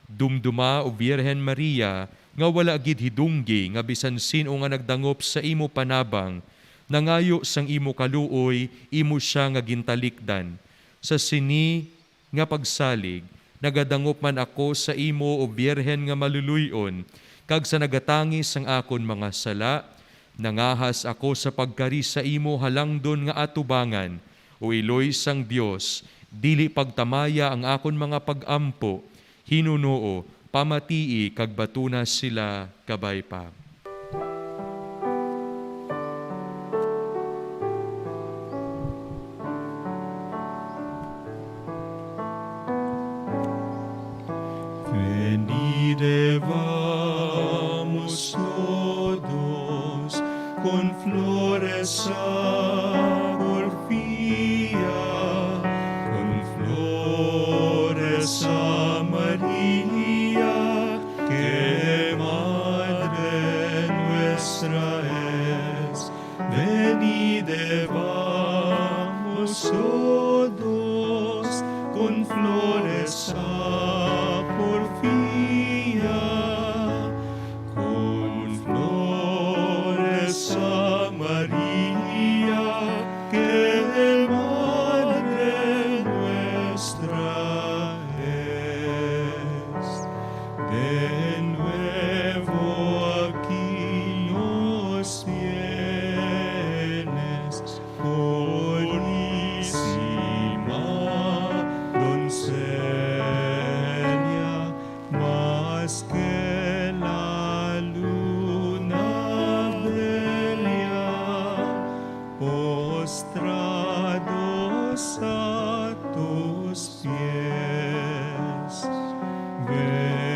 Dumduma, O Birhen Maria, nga wala gid hidunggi nga bisan sin-o nga nagdangop sa imo panabang, nangayo sang imo kaluoy, imo sia nga gintalikdan. Sa sini nga pagsalig, nagadangop man ako sa imo, O Birhen nga maluluy-on, kag sa nagatangi sang akon mga sala, nangahas ako sa pagkari sa imo halangdon nga atubangan, O iloy sang Dios, dili pagtamaya ang akon mga pag-ampo, hinunoo, pamatii, kag batuna sila kabay pa. Venid, vamos todos con flores a porfía, con flores a María, que Madre nuestra es. Venid, vamos todos con flores a porfía, con flores a María, que Madre nuestra es. De nuevo aquí nos tienes, purísima doncella, más que la luna bella, postrados a tus pies.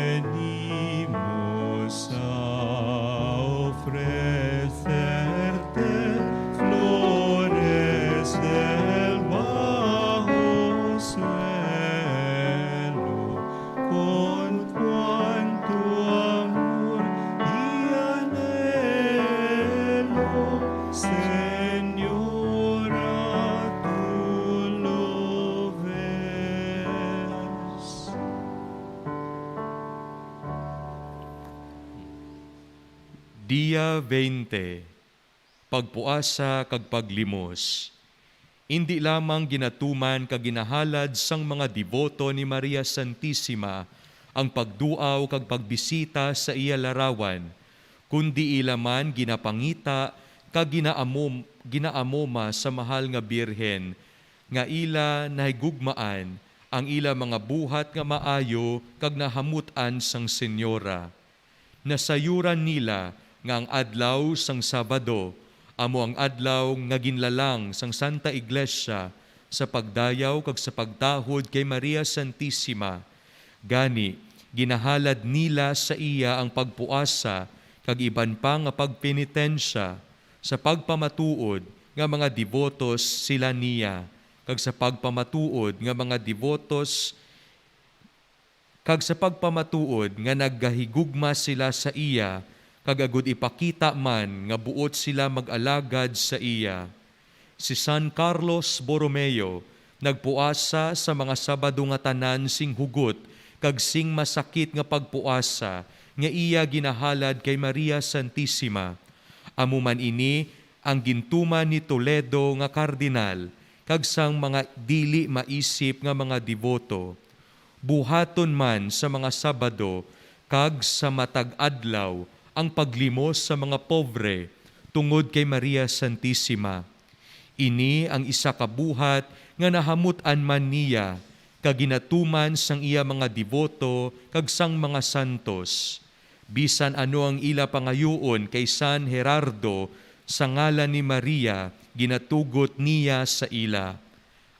Venimos a ofrecerte flores del bajo suelo, con cuanto amor y anhelo, Señora, tú lo ves. Dia veinte. Pagpuasa kag paglimos. Indi lamang ginatuman kag ginahalad sang mga deboto ni Maria Santisima ang pagduaw kag pagbisita sa iya larawan, kundi ila man ginapangita kag ginaamom-, ginaamoma sa mahal nga Birhen, nga ila nahigugmaan ang ila mga buhat nga maayo kag nahamut-an sang Senyora. Nasayuran nila nga ang adlaw sang Sabado amo ang adlaw nga ginlalang sang Santa Iglesia sa pagdayaw kag sa pagtahod kay Maria Santisima. Gani, ginahalad nila sa iya ang pagpuasa kag iban pa nga pagpenitensya sa pagpamatuod nga mga debotos sila niya, kag sa pagpamatuod nga mga debotos kag sa pagpamatuod nga nagahigugma sila sa iya, kag agud ipakita man nga buot sila mag-alagad sa iya. Si San Carlos Borromeo nagpuasa sa mga Sabado nga tanan sing hugot kag sing masakit nga pagpuasa nga iya ginahalad kay Maria Santisima. Amo man ini ang gintuman ni Toledo nga kardinal kag sang mga dili maisip nga mga deboto. Buhaton man sa mga Sabado kag sa matag adlaw ang paglimos sa mga pobre tungod kay Maria Santisima. Ini ang isa ka buhat nga nahamut-an man niya kag ginatuman sang iya mga deboto kag sang mga santos. Bisan ano ang ila pangayuon kay San Gerardo, sa ngalan ni Maria ginatugot niya sa ila.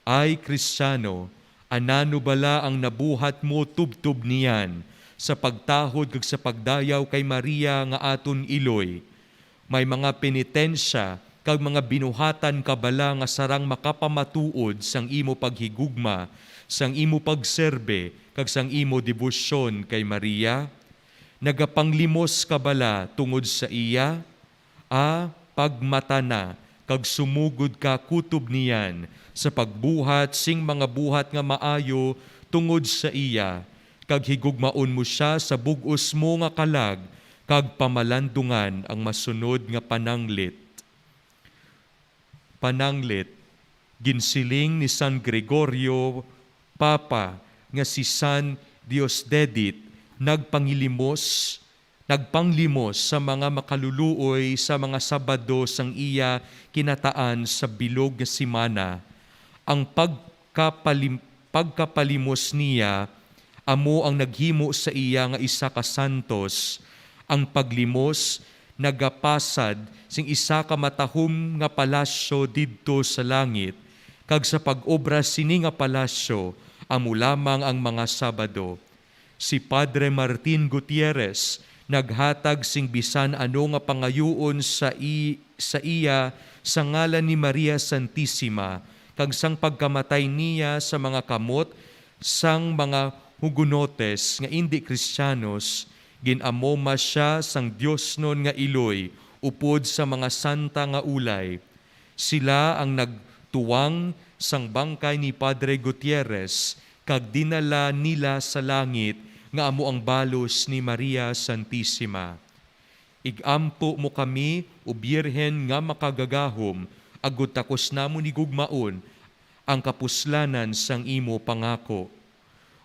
Ay Kristiano, anano bala ang nabuhat mo tubtob niyan sa pagtahod kag sa pagdayaw kay Maria nga aton iloy? May mga penitensya kag mga binuhatan ka bala nga sarang makapamatuod sang imo paghigugma, sang imo pagserbe, kag sang imo debosyon kay Maria? Nagapanglimos ka bala tungod sa iya? A, pagmata na, kag sumugod ka kutob niyan sa pagbuhat sing mga buhat nga maayo tungod sa iya, kag higugmaon mo sia sa bug-os mo nga kalag, kag pamalandungan ang masunod nga pananglit. Pananglit, ginsiling ni San Gregorio, Papa, nga si San Diosdedit nagpangilimos, nagpanglimos sa mga makaluluoy sa mga Sabado sang iya kinataan sa bilog nga semana. Ang pagkapalim-, pagkapalimos niya amo ang naghimo sa iya nga isa ka santos. Ang paglimos nagapasad sing isa ka matahom nga palasyo didto sa langit, kag sa pag-obra sini nga palasyo amo lamang ang mga Sabado. Si Padre Martin Gutierrez naghatag sing bisan ano nga pangayuon sa i-, sa iya sa ngalan ni Maria Santisima, kag sang pagkamatay niya sa mga kamot sang mga Hugonotes nga indi Kristiyanos, gin-amoma sia sang diosnon nga iloy upod sa mga santa nga ulay. Sila ang nagtuwang sang bangkay ni Padre Gutierrez kag dinala nila sa langit, nga amo ang balos ni Maria Santisima. Ig-ampo mo kami, O Birhen nga makagagahom, agud takos namon higugmaon ang kapuslanan sang imo pangako.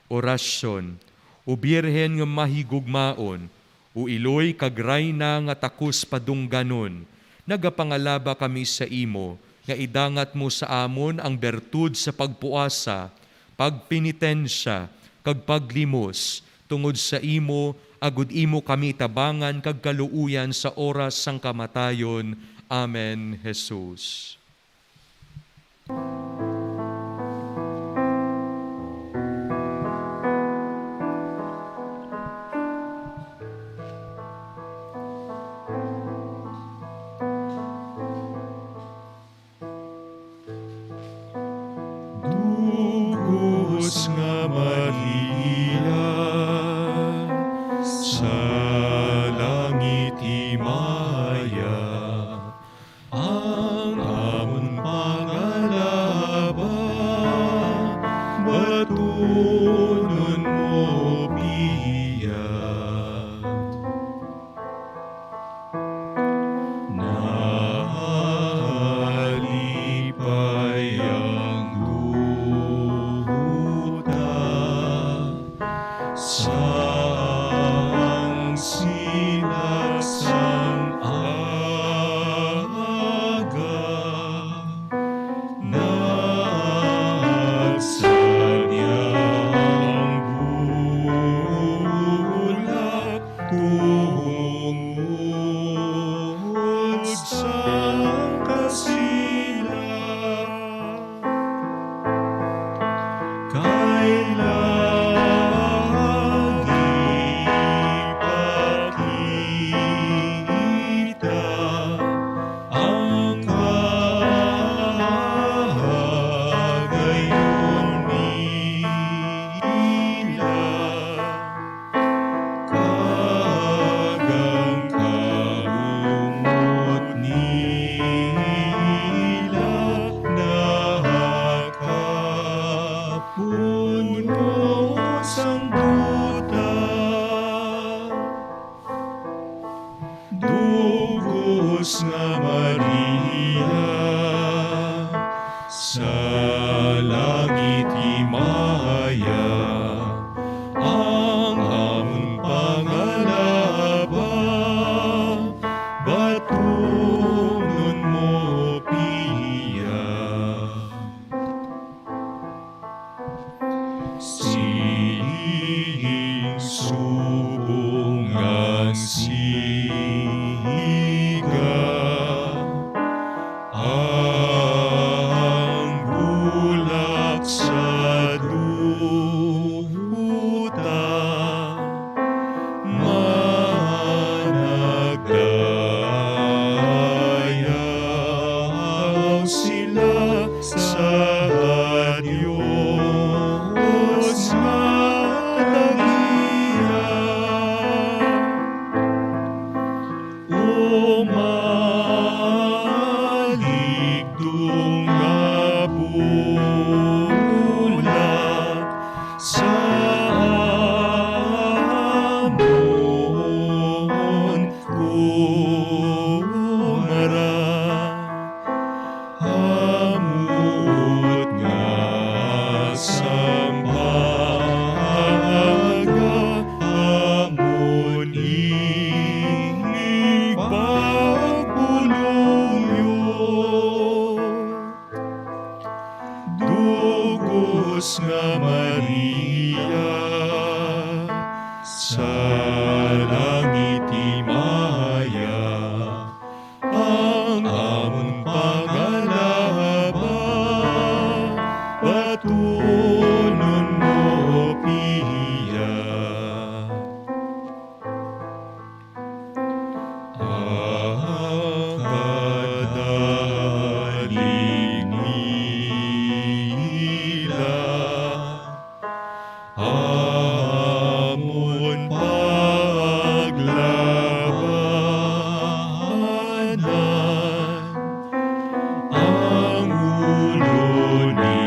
Orasyon. O Birhen nga mahigugmaon, o iloy kag rayna nga takos padungganon, nagapangalaba kami sa imo nga idangat mo sa amon ang bertud sa pagpuasa, pagpenitensya, kag paglimos tungod sa imo, agud imo kami tabangan kag kaluoyan sa oras sang kamatayon. Amen, Jesus. Bug-os nga Maria, sa langit himaya, ang Nga Maria, sa langit himaya ang amon pangalaba, batunon mo piya. Sining subong nga siga, ang bulak sa duta managdayaw sila sa Dios nga tagiya. O maligdong nga bulak sa amon kumara, amot nga sambaga amon ini pagpulong-yo. Dugos nga Maria, sa langit himaya ang amon pangalaba, batunon mo piya. Ang kadali nila amon paglabanan. Ang ulo ni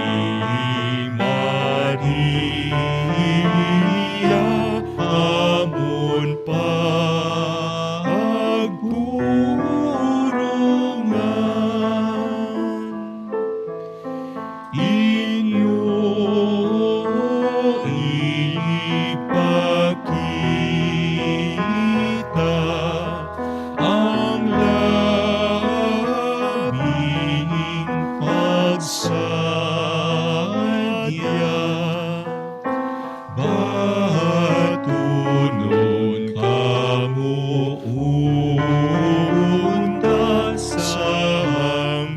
Maria amon pagpurungan. Inyo ipakita ang labing pagsadya. Batunon kamo unta sang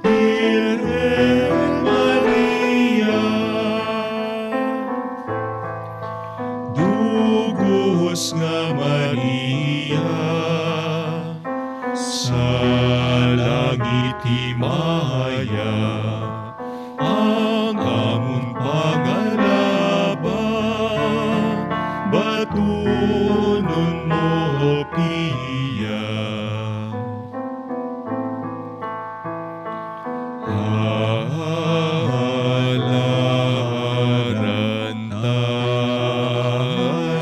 Birhen Maria. Dugos nga Maria, sa langit himaya ang amon pangalaba, batunon mo piya. Halaran ta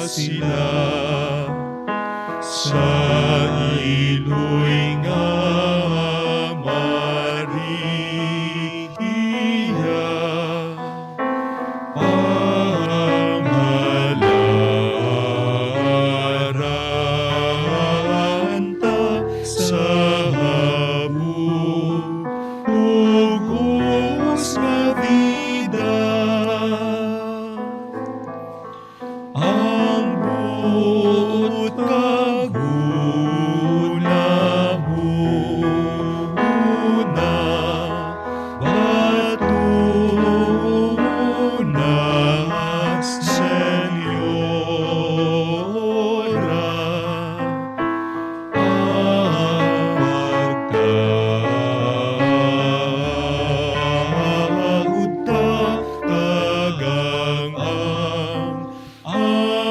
sila sa iloy nga Maria. Pangalaran ta sa bug-os nga bida. Ambot kag hunahuna, batuna, Senyora, ang pagtaod ta kag ang, ang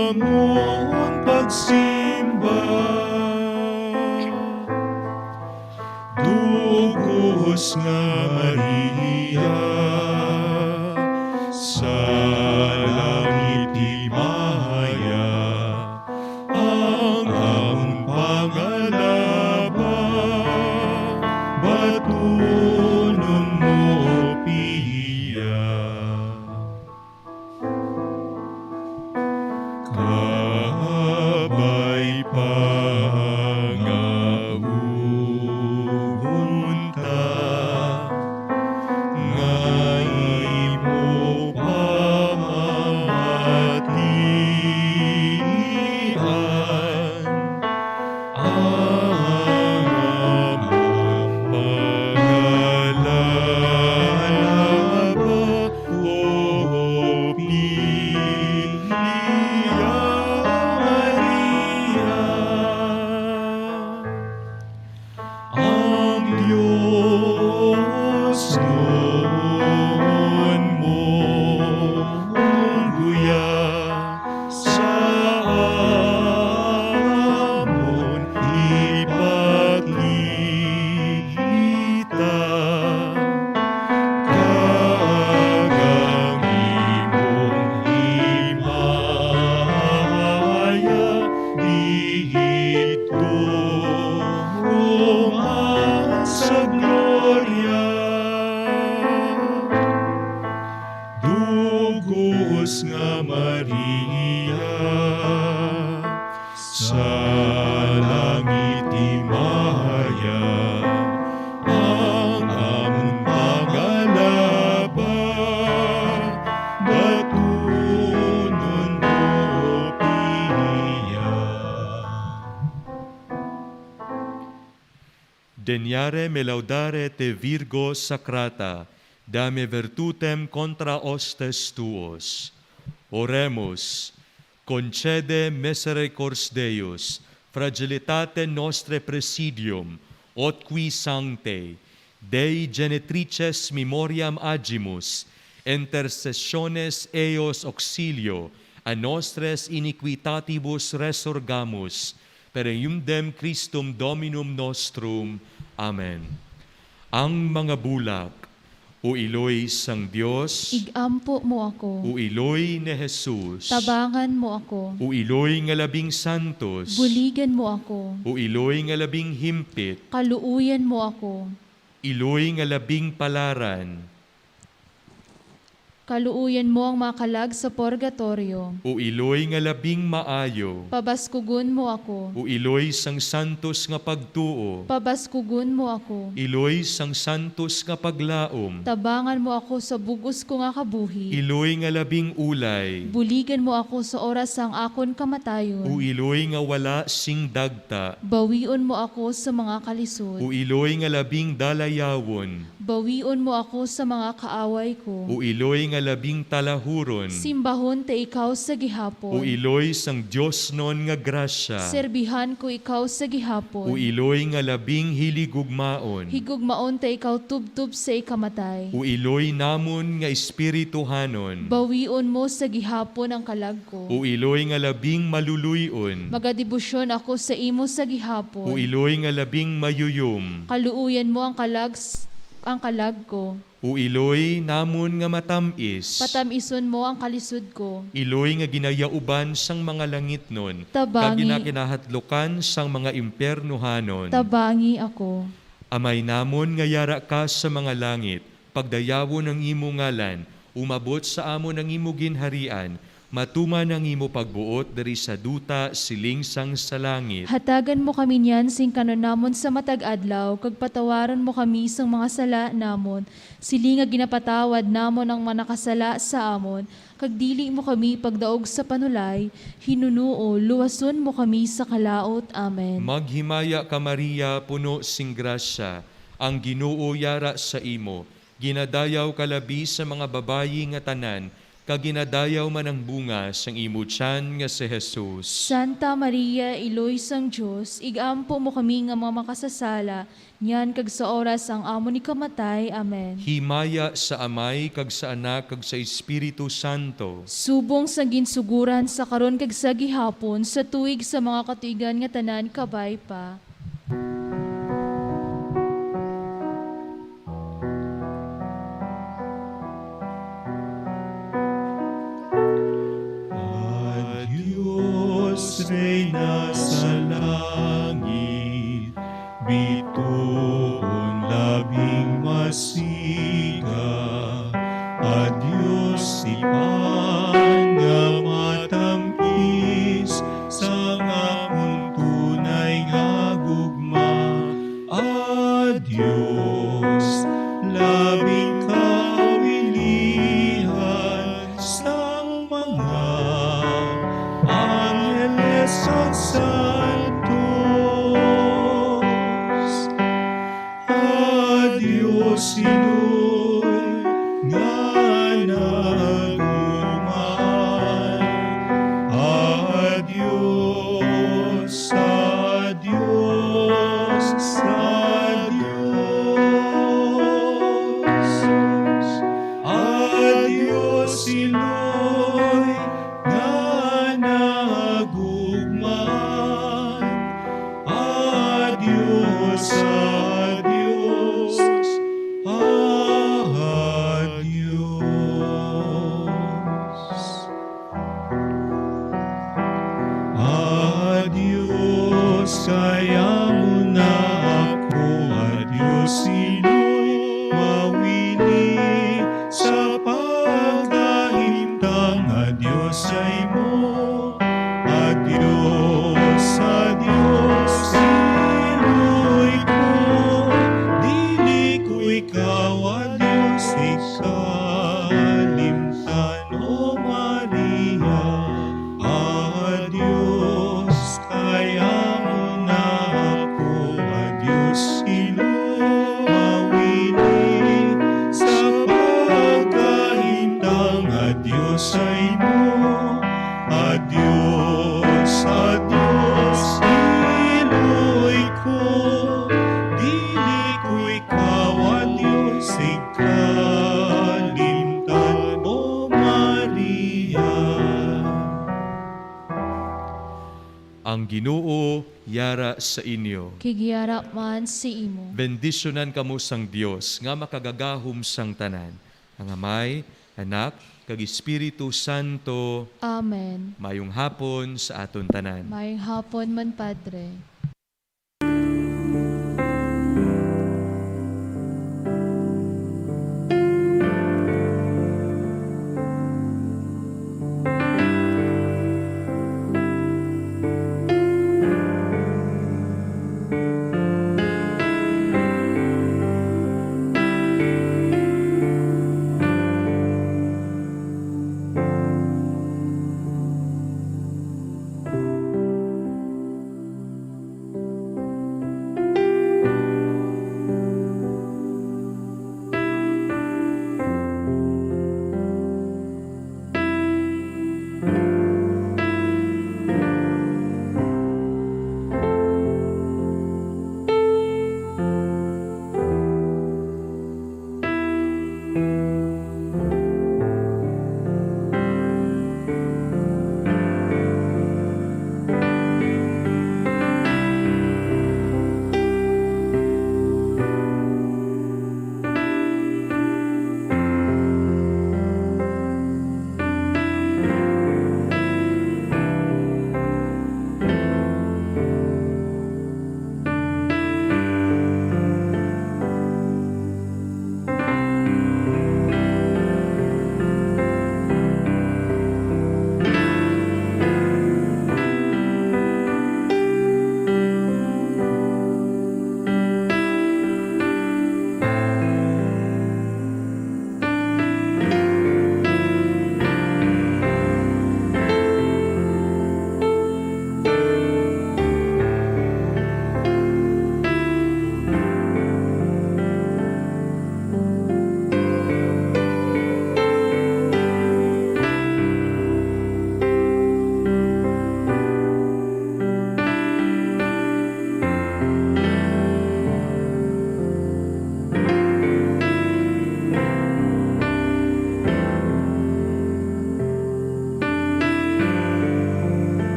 Kabay pangahuhon ta nga imo pamamatian ang among pangalaba, O Ofelia Maria. Ang Dios noon mo, ang guya sa amon ipakita, kag ang imong himaya didto man sa gloria. Dugos nga Maria, sa langit himaya ang amon pangalaba, batunon mo, Pia. Deniare me laudare te, Virgo sacrata, dame virtutem contra hostes tuos. Oremus. Concede misericordes Deus, fragilitate nostrae presidium, ut qui sanctae Dei genitrices memoriam agimus, intercessiones eius auxilio a nostris iniquitatibus resurgamus, per eundem Christum Dominum nostrum. Amen. Ang mga bulak. O iloy sang Dios, ig-ampo mo ako. O iloy ni Jesus, tabangan mo ako. O iloy nga labing santos, buligan mo ako. O iloy nga labing himpit, kaluoyan mo ako. Iloy nga labing palaran, kaluoyan mo ang mga kalag sa purgatorio. O iloy nga labing maayo, pabaskugon mo ako. O iloy sang santos nga pagtuo, pabaskugon mo ako. Iloy sang santos nga paglaom, tabangan mo ako sa bug-os ko nga kabuhi. Iloy nga labing ulay, buligan mo ako sa oras sang akon kamatayon. O iloy nga wala sing dagta, bawion mo ako sa mga kalisod. O iloy nga labing dalayawon, bawion mo ako sa mga kaaway ko. O iloy nga labing talahuron, simbahon ta ikaw sa gihapon. O iloy sang diosnon nga grasya, serbihan ko ikaw sa gihapon. O iloy nga labing hiligugmaon, higugmaon ta ikaw tubtob sa ikamatay. O iloy namon nga espirituhanon, bawion mo sa gihapon ang kalag ko. O iloy nga labing maluluy-on, magadebosyon ako sa imo sa gihapon. O iloy nga labing mayuyom, kaluoyan mo ang kalag s-, ang kalag ko. O iloy namon nga matam-is, patam-ison mo ang kalisod ko. Iloy nga ginayauban sang mga langitnon, tabangi, kag ginakinahadlukan sang mga impyernohanon, tabangi ako. Amay namon nga yara ka sa mga langit, pagdayawon ang imo ngalan, umabot sa amon ang imo ginharian, matuman ang imo pagbuot diri sa duta siling sang sa langit. Hatagan mo kami niyan sing kanon namon sa matag adlaw, kag patawaron mo kami sang mga sala namon, siling nga ginapatawad namon ang mga nakasala sa amon, kag dili mo kami pagdaog sa panulay, hinunoo, luwason mo kami sa kalaut. Amen. Maghimaya ka, Maria, puno sing grasya, ang Ginoo yara sa imo. Ginadayaw ka labi sa mga babayi nga tanan, kag ginadayaw man ang bunga sang imo tiyan nga si Jesus. Santa Maria, Iloy sang Dios, ig-ampo mo kami nga mga makasasala, niyan kag sa oras sang amon ikamatay. Amen. Himaya sa Amay, kag sa Anak, kag sa Espiritu Santo. Subong sang ginsugoran, sa karon kag sa gihapon, sa tuig sa mga katuigan nga tanan, kabay pa. A Dios, Reyna sa langit, bituon labing masiga, a Dios Tipan nga matam-is, Santos, a Dios Siloy nga nagugma, a Dios, a Dios, a Dios, a Dios Siloy nga nagugma, a Dios, a Dios, a Dios. A Dios, kay amo na ako, a Dios Siloy, mawili sa pagkahimtang, a Dios sa imo. A Dios, a Dios, Siloy ko, dili ko ikaw, a Dios, ikalimtan, O Maria. A Dios, kay amo na ako, a Dios, Siloy, mawili sa pagkahimtang, a Dios sa imo. A Dios, a Dios, Siloy ko, dili ko ikaw, a Dios, ikalimtan, O Maria. Ang Ginoo yara sa inyo. Kag yara man sa imo. Bendisyonan kamo sang Dios nga makagagahom sang tanan, ang Amay, Anak, kag Espiritu Santo. Amen. Mayong hapon sa aton tanan. Mayong hapon man, Padre.